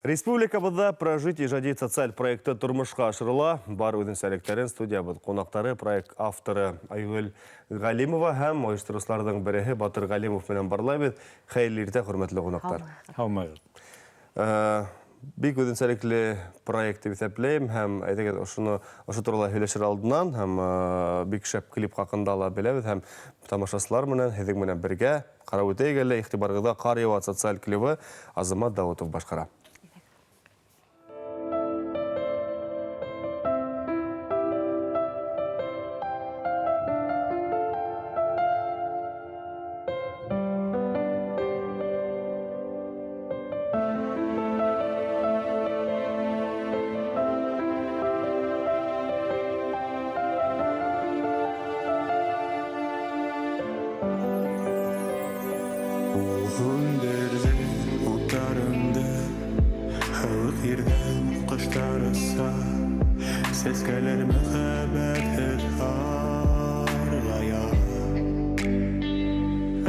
Республикабыҙҙа «Прожить ижади социаль проекты» тормошҡа ашырыла. Бар үҙенсәлектәрен студиябыҙ ҡунаҡтары, проект авторы Айгөл Ғәлимова һәм ойоштороусыларҙың береһе Батыр Ғәлимов менән барлайбыҙ. Хәйерле иртә, хөрмәтле ҡунаҡтар. Һаумыһығыҙ. Бик үҙенсәлекле проект тип иҫәпләйем, һәм әйҙәгеҙ ошоно ошо турала һөйләшер алдынан һәм бик шәп клип хаҡында ла беләбеҙ һәм тамашасылар менән һеҙҙең менән бергә ҡарап үтәйек әле. Иғтибарығыҙға «Ҡар яуа» социаль клибы, Азамат Даутов башҡара. Ул һүндерҙе уттарыңды, Һыуыҡ ерҙән ҡоштар оса, Сәскәләр мөхәббәтһеҙ һарғая.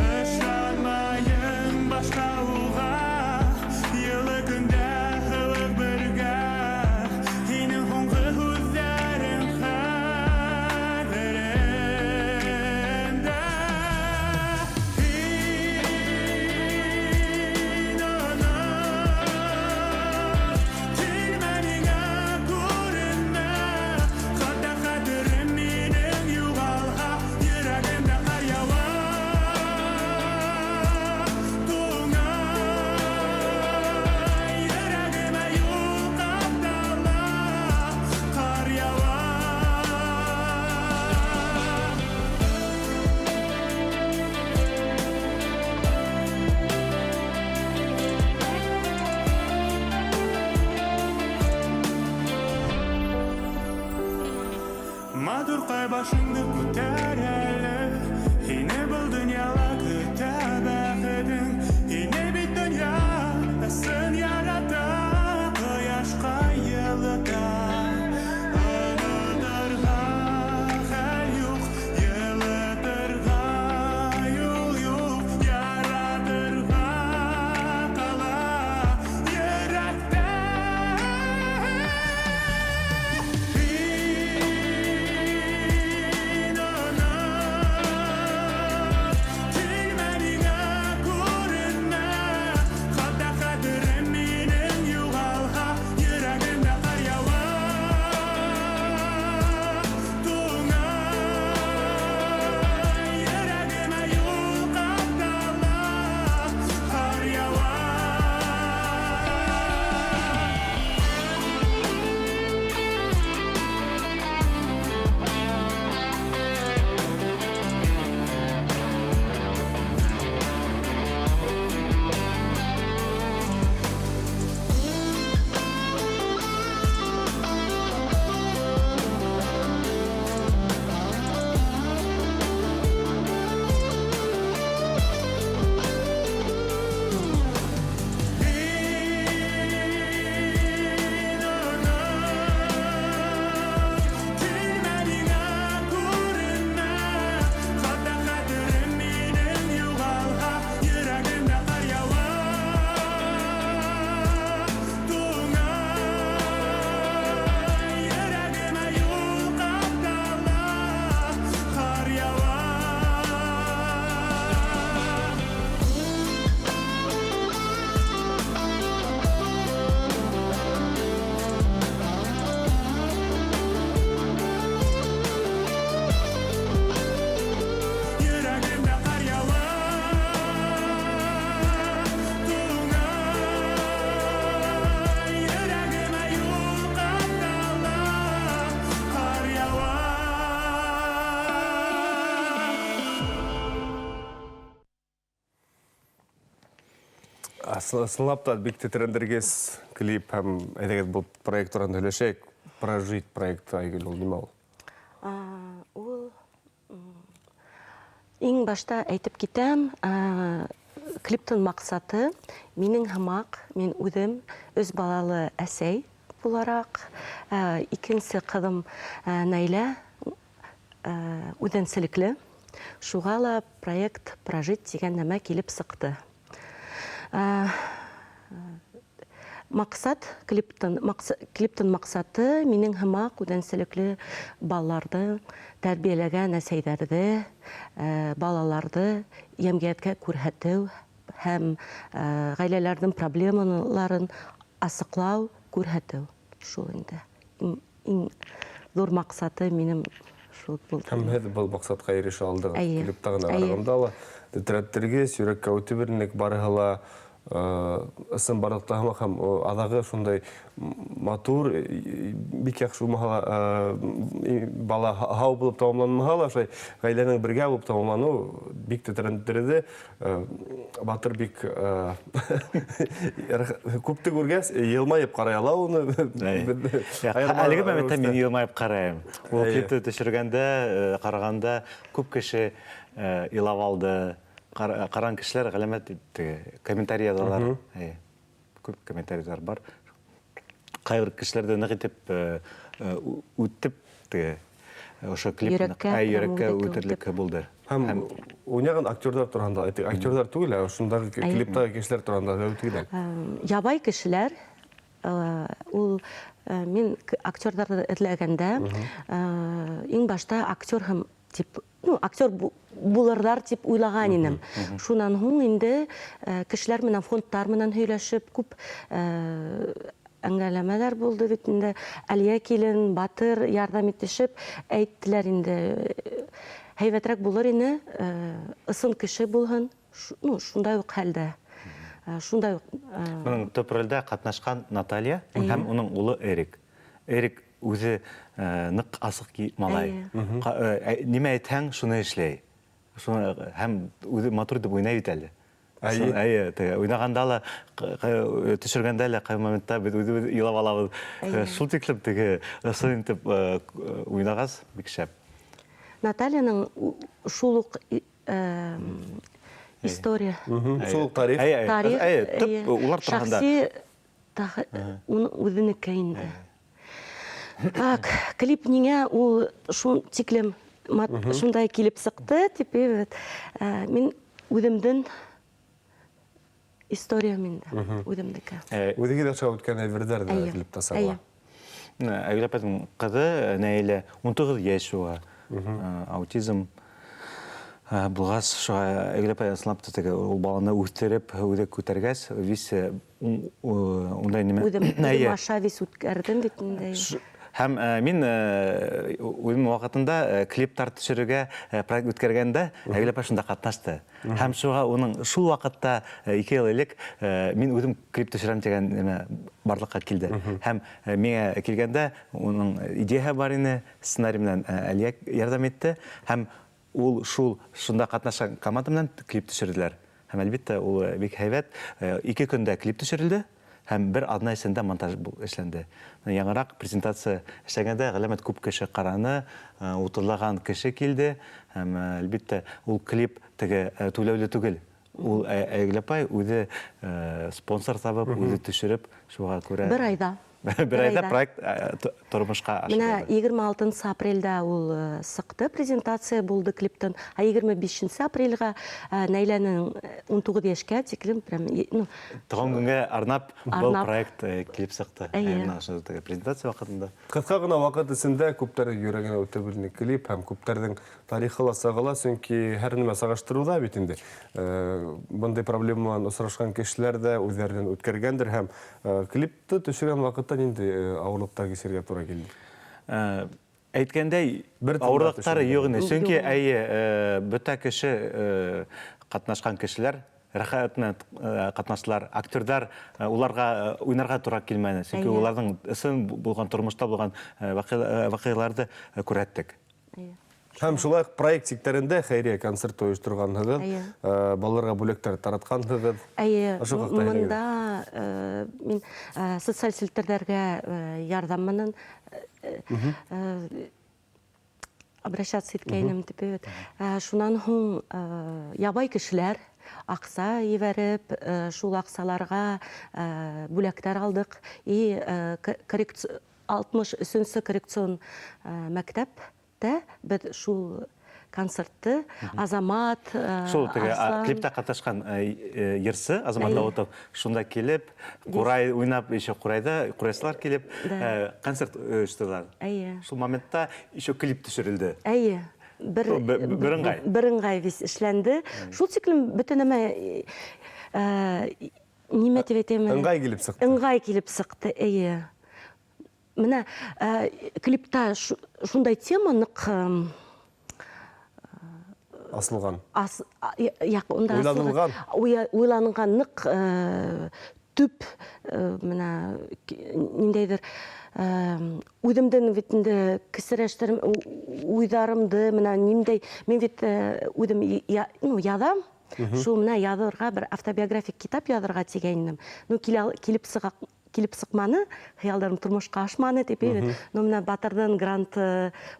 Ышанмайым башҡа уға, Йылы көндә һыуыҡ бергә, Һинең һуңғы һүҙҙәрең хәтеремдә. Һин онот, килмә миңә, күренмә, Хатта хәтерем минең юғалһа, Йөрәгемдә ҡар яуа, туңа, Йөрәгемә юл ҡаптала, ҡар яуа. Матурҡай, башыңды күтәр әле, Һине был донъяла көтә бәхетең. Һине бит донъя ысын ярата, Ҡояшҡа йылыта. Оноторға хәл юҡ, йылытырға юл юҡ, Яратырға ҡала йөрәктә. Һин онот, килмә миңә, күренмә, Хатта хәтерем минең юғалһа, Йөрәгемдә ҡар яуа, туңа, Йөрәгемә юл ҡаптала, ҡар яуа. Һин онот, килмә миңә, күренмә, Хатта хәтерем минең юғалһа, Йөрәгемдә ҡар яуа, туңа, Йөрәгемә юл ҡаптала, ҡар яуа. Йөрәгемдә ҡар яуа, туңа, Йөрәгемә юл ҡаптала, ҡар яуа. Ысынлап та бик тетрәндергес клип, һәм әйҙәгеҙ был проект тураһында һөйләшәйек. «Прожить» проекты, Айгөл, ул нимә ул? Ул иң башта әйтеп китәм, клиптың маҡсаты минең һымаҡ, мин үҙем өс балалы әсәй булараҡ, икенсе ҡыҙым Наилә үҙенсәлекле. Шуға ла проект «Прожить» тигән нәмә килеп сыҡты. Маҡсат клиптың, клиптың маҡсаты минең һымаҡ үҙенсәлекле балаларҙы тәрбиәләгән әсәйҙәрҙе, балаларҙы йәмғиәткә күрһәтеү һәм ғаиләләрҙең проблемаларын асыҡлау, күрһәтеү. Шул инде. Иң ҙур маҡсаты минең шул булды. Һәм һеҙ был маҡсатҡа ирешә алдығыҙ. Клипта ғына ҡарағанда ла тетрәттергес, йөрәккә үтеп инек, барыһы ла ысынбарлыҡта һымаҡ, һәм аҙағы шундай матур, бик яҡшы булмаһа ла, бала һау булып тамамланмаһа ла, шулай ғаиләнең бергә булып тамамланыуы бик тетрәндерҙе. Батыр бик күпте күргәс, йылмайып ҡарай ала уны. Әлеге моментта мин йылмайып ҡарайым. Ул клипты төшөргәндә, ҡарағанда күп кеше илап алды. Ҡараған кешеләр ғәләмәт комментарий яҙалар. Күп комментарийҙар бар. Ҡайбер кешеләрҙе ныҡ итеп үтеп теге ошо клип йөрәккә үтерлек булды. Һәм уйнаған актерҙар тураһында әйтик, актерҙар түгел, ә ошондағы клиптағы кешеләр тураһында әйтик. Ябай кешеләр, ул мин актерҙарҙы эҙләгәндә, иң башта актер һәм тип, ну, актер булырҙар тип уйлаған инем. Шунан һуң инде кешеләр менән, фондтар менән һөйләшеп, күп әңгәмәләр булды бит инде. Әлиә килен, Батыр ярҙам итешеп әйттеләр инде, һәйбәтерәк булыр ине, ысын кеше булһын, ну, шундай уҡ хәлдә. Шундай уҡ. Бының төп ролдә ҡатнашҡан Наталья һәм уның улы Эрик. Эрик үҙе ныҡ асыҡ малай. Нимә әйтһәң, шуны эшләй. Шуны һәм үҙе матур итеп уйнай бит әле. Әйе, уйнағанда ла, төшөргәндә лә ҡай моментта беҙ үҙебеҙ илап алабыҙ. Шул тиклем теге ысын итеп уйнағас, бик шәп. Натальяның шул уҡ история. Шул уҡ тарих. Тарих. Төп улар тураһында. Шәхси үҙенеке инде. Так, клип ниңә ул шул тиклем шундай килеп сыҡты, тип, мин үҙемдең историям инде, үҙемдеке. Үҙегеҙ аша үткән әйберҙәр ҙә клипта сағыла. Айгөл апайҙың ҡыҙы Наилә 19 йәш уға, аутизм булғас, шуға Айгөл апай ысынлап та теге ул баланы үҫтереп, үҙе күтәргәс, вис ундай нимә? Үҙем аша вис үткәрҙем бит инде. Һәм мин үҙем ваҡытында клиптар төшөрөргә проект үткәргәндә Айгөл апай шунда ҡатнашты. Һәм шуға уның шул ваҡытта 2 йыл элек мин үҙем клип төшөрәм тигән нәмә барлыҡҡа килде. Һәм миңә килгәндә уның идеяһы бар ине, сценарий менән Әлиә ярҙам итте. Һәм ул шунда ҡатнашҡан команда менән клип төшөрҙөләр. Һәм әлбиттә ул бик һәйбәт. 2 көндә клип төшөрөлдө. Һәм бер аҙна эсендә монтаж эшләнде. Яңыраҡ презентация эшләгәндә ғәләмәт күп кеше ҡараны, утыҙлаған кеше килде. Һәм әлбиттә ул клип теге түләүле түгел. Ул Айгөл апай үҙе спонсор табып, үҙе төшөрөп, шуға күрә Бер айҙа. Бер айҙа проект тормошҡа ашырылды. Менә 26 апрелдә ул сыҡты, презентация булды клиптың. Ә 25 апрелгә Наиләнең 19 йәшкә тиклем прям, ну, Тыуған көнгә арнап был арнап. проект клип сыҡты. Менә ошо теге презентация ваҡытында. Ҡыҫҡа ғына ваҡыт эсендә күптәрҙең йөрәгенә үтә белгән клип һәм күптәрҙең тарихы ла сағыла, сөнки һәр нәмә сағыштырыуҙа бит инде. Бындай проблема менән осрашҡан кешеләр ҙә үҙҙәренән үткәргәндер һәм клипты төшөргән ваҡытта ниндәй ауырлыҡтар кисергә тура килде? Әйткәндәй, Бер тында ауырлыҡтар төшөргән. юҡ ине. Сөнки, Юҡ. әйе, бөтә кеше ҡатнашҡан кешеләр рәхәт менән ҡатнаштылар. Актерҙар уларға уйнарға тура килмәне. Сөнки уларҙың ысын булған тормошта булған ваҡиғаларҙы күрһәттек. Һәм шулай уҡ проект сиктәрендә хәйриә концерт ойошторғанһығыҙ, балаларға бүләктәр таратҡанһығыҙ. Эйе, Ошо хаҡта һөйләгеҙ. мында мин социаль селтәрҙәргә ярҙам менән обращаться иткәйнем тип бит. Шунан һуң ябай кешеләр аҡса ебәреп, шул аҡсаларға бүләктәр алдыҡ. И 63-нсө коррекцион мәктәптә беҙ шул концертты. Азамат, Шул теге Арслан. клипта ҡатнашҡан йырсы Азамат Даутов шунда килеп, ҡурай уйнап, еще ҡурайҙа ҡурайсылар килеп, концерт ойошторҙолар. Эйе. Шул моментта еще клип төшөрөлдө. Эйе. Бер, Шул бер ыңғай. Бер ыңғай весь эшләнде. Шул тиклем бөтә нәмә нимә тип әйтәйем? Ыңғай килеп сыҡты. Ыңғай килеп сыҡты, эйе. Менә клипта шундай тема ныҡ Асылған. Ас, яҡ, унда Уйланылған. Уйланылған ныҡ төп менә ниндәйҙер үҙемдең бит инде кесерәштерем, уйҙарымды менә ниндәй мин бит үҙем ну, яҙам. Шул менә яҙырға бер автобиографик китап яҙырға тигәйнем. Ну, килеп сыға, килеп сыҡманы, хыялдарым тормошҡа ашманы тип бит. Но менә Батырҙың грант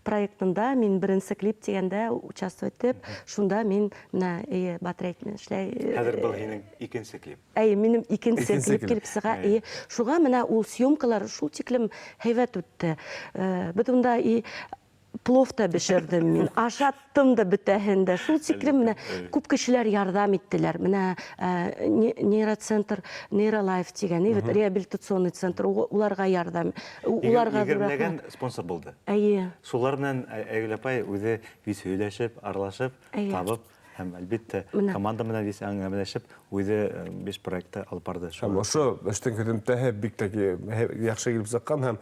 проектында мин беренсе клип тигәндә участвовать итеп, шунда мин менә эйе Батыр әйтмешләй, Хәҙер был һинең икенсе клип. Әйе, минем икенсе Икенсе клип клип. килеп сыға. Эйе, шуға менә ул съемкалар шул тиклем һәйбәт үтте. Беҙ унда и плов та бешерҙем мин, ашаттым да бөтәһен дә. Шул тиклем менә күп кешеләр ярҙам иттеләр. Менә нейроцентр, нейролайф тигән, бит реабилитационный центр, уларға ярҙам. Уларға ҙур рәхмәт. Егермеләгән спонсор булды. Әйе. Шулар менән Айгөл апай үҙе вис һөйләшеп, аралашып, табып һәм әлбиттә команда менән вис әңгәмәләшеп, үҙе биш проектты алып барҙы. Һәм ошо эштең һөҙөмтәһе бик тә яҡшы килеп сыҡҡан һәм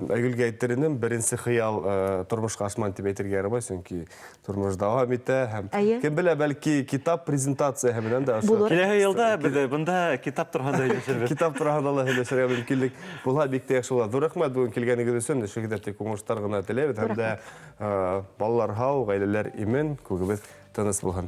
Айгөлгә әйтер инем, беренсе хыял тормошҡа ашманы тип әйтергә ярамай, сөнки тормош дауам итә һәм кем белә, бәлки китап презентацияһы менән дә ошо Булыр. Киләһе йылда беҙ бында китап тураһында һөйләшербеҙ. Китап тураһында ла һөйләшергә мөмкинлек булһа, бик тә яҡшы була. Ҙур рәхмәт бөгөн килгәнегеҙ өсөн. Эшегеҙҙә тик уңыштар ғына теләйбеҙ һәм дә, балалар һау, ғаиләләр имен, күгебеҙ тыныс булһын.